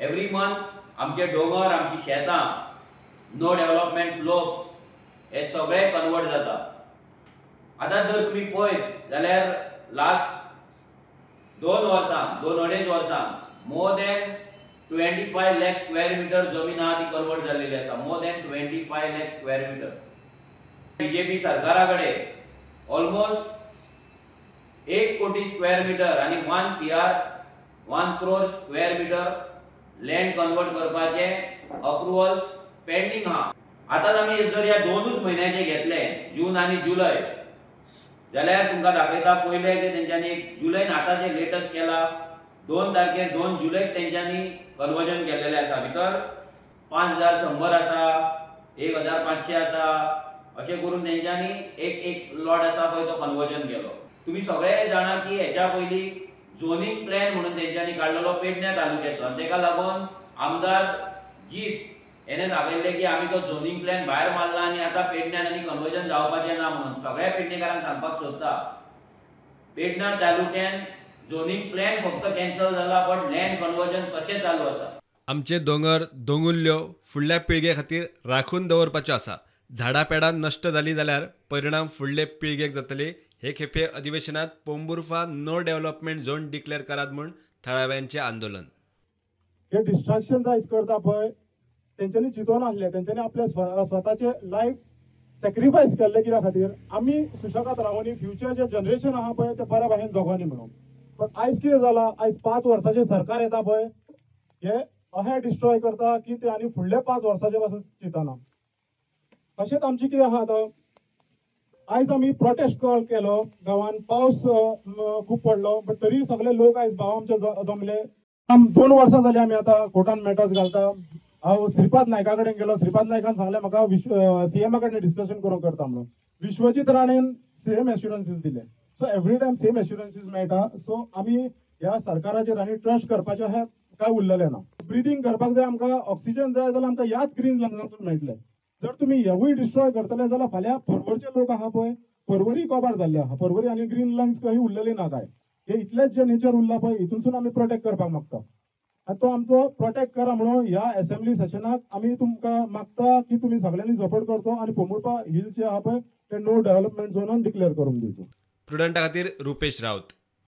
Every month आमचे दोंगर, आमची शेतां, नो डेव्हलपमेंट स्लोप्स हे सगळे कन्वर्ट जाता. आतां जर तुमी पळयत जाल्यार लास्ट 2 वर्सां, 2-2.5 वर्सां more than 25 lakh square meter जमीन आहा ती कन्वर्ट जाल्लेली आसा. More than 25 lakh square meter. BJP सरकारा कडेन ऑलमोस्ट 1 कोटी स्क्वेअर मिटर आनी 1 CR 1 crore square meter land convert करपाचे अप्रुवल्स पेंडींग आहा. आतां आमी जर ह्या 2 म्हयन्याचे घेतले, जून आनी जुलय, जाल्यार तुमकां दाखयता. पयले जे तेंच्यांनी जुलयन आतां जे लेटस्ट केला 2 तारखेर 2 जुलयक तेंच्यांनी कन्वर्जन केल्लेलें आसा. भितर 5100 आसा, 1500 आसा, अशें करून तेंच्यांनी एक एक लॉट आसा पळय तो कन्वर्जन केलो. तुमी सगळे जाणा की हेच्या पयलीं झोनींग प्लॅन म्हणून तेंच्यांनी काडलेलो पेडण्या तालुक्याचो आनी तेका लागून आमदार जीत हेणे सांगिल्लें की आमी तो झोनींग प्लॅन भायर मारला आनी आतां पेडण्यान आनी कन्वर्जन जावपाचें ना म्हणून. सगळ्या पेडणेकारांक सांगपाक सोदता, पेडणा तालुक्यान झोनींग प्लॅन फक्त कॅन्सल जाला, बट लँड कन्वर्जन कशें चालू आसा. आमचे दोंगर दोंगुल्ल्यो फुडल्या पिळगे खातीर राखून दवरपाच्यो आसा. झाडां पेडां नश्ट जालीं जाल्यार परिणाम फुडले पिळगेक जातले. हे खेपे अधिवेशनात Pomburpa no development zone declare करात म्हूण थळाव्यांचें आंदोलन. हे डिस्ट्रक्शन आयज करता पळय तेंच्यांनी चिंतून आसले, तेंच्यांनी आपले स्वताचे लायफ सॅक्रिफायस केल्ले कित्या खातीर आमी सुशेगाद रावनी, फ्युचर जे जनरेशन आहा पळय ते बऱ्या भाशेन जगोनी म्हणून. पण आयज कितें जाला, आयज 5 वर्साचें सरकार येता पळय हे अशें डिस्ट्रॉय करता की ते आनी फुडले 5 वर्साचे पासून चिंतना. तशेंच आमचें कितें आहा आतां, आयज आमी प्रोटेस्ट कॉल केलो गांवान, पावस खूब पडलो बट तरी सगळे लोक आयज भाव आमचे जमले. 2 वर्सां जाली आमी आतां कोर्टान मॅटर्स घालता. हांव श्रीपाद नायका कडेन गेलो, श्रीपाद नायकान सांगलें म्हाका सीएमा कडेन डिस्कशन करूंक करता म्हणून. विश्वजीत राणेन सेम एश्युरन्सीस दिले. So every time same assurances मेळटा. सो आमी ह्या सरकाराचेर आनी ट्रस्ट करपाचें हें काय उरलेलें ना. ब्रिदींग करपाक जाय आमकां, ऑक्सिजन जाय जाल्यार आमकां ह्याच ग्रीन लंग्सांसून मेळटलें. जर तुमी हेवूय डिस्ट्रॉय करतले जाल्यार फाल्यां पर्वरचे लोक आहा पळय, पर्वरी कोबार जाल्ले आहा, पर्वरी आनी ग्रीन लंग्स खंय उरलेली ना काय. हे इतलेच जे नेचर उरला पळय हितूनसून आमी प्रोटेक्ट करपाक मागता आनी तो आमचो प्रोटेक्ट करा म्हणून ह्या एसेंब्ली सेशनाक आमी तुमकां मागता की तुमी सगळ्यांनी सपोर्ट करतो आनी पोंबुर्पा हिल जे आहा पळय ते नो डेव्हलपमेंट झोनान डिक्लेअर करून दिवचो. प्रुडंटा खातीर रुपेश राऊत.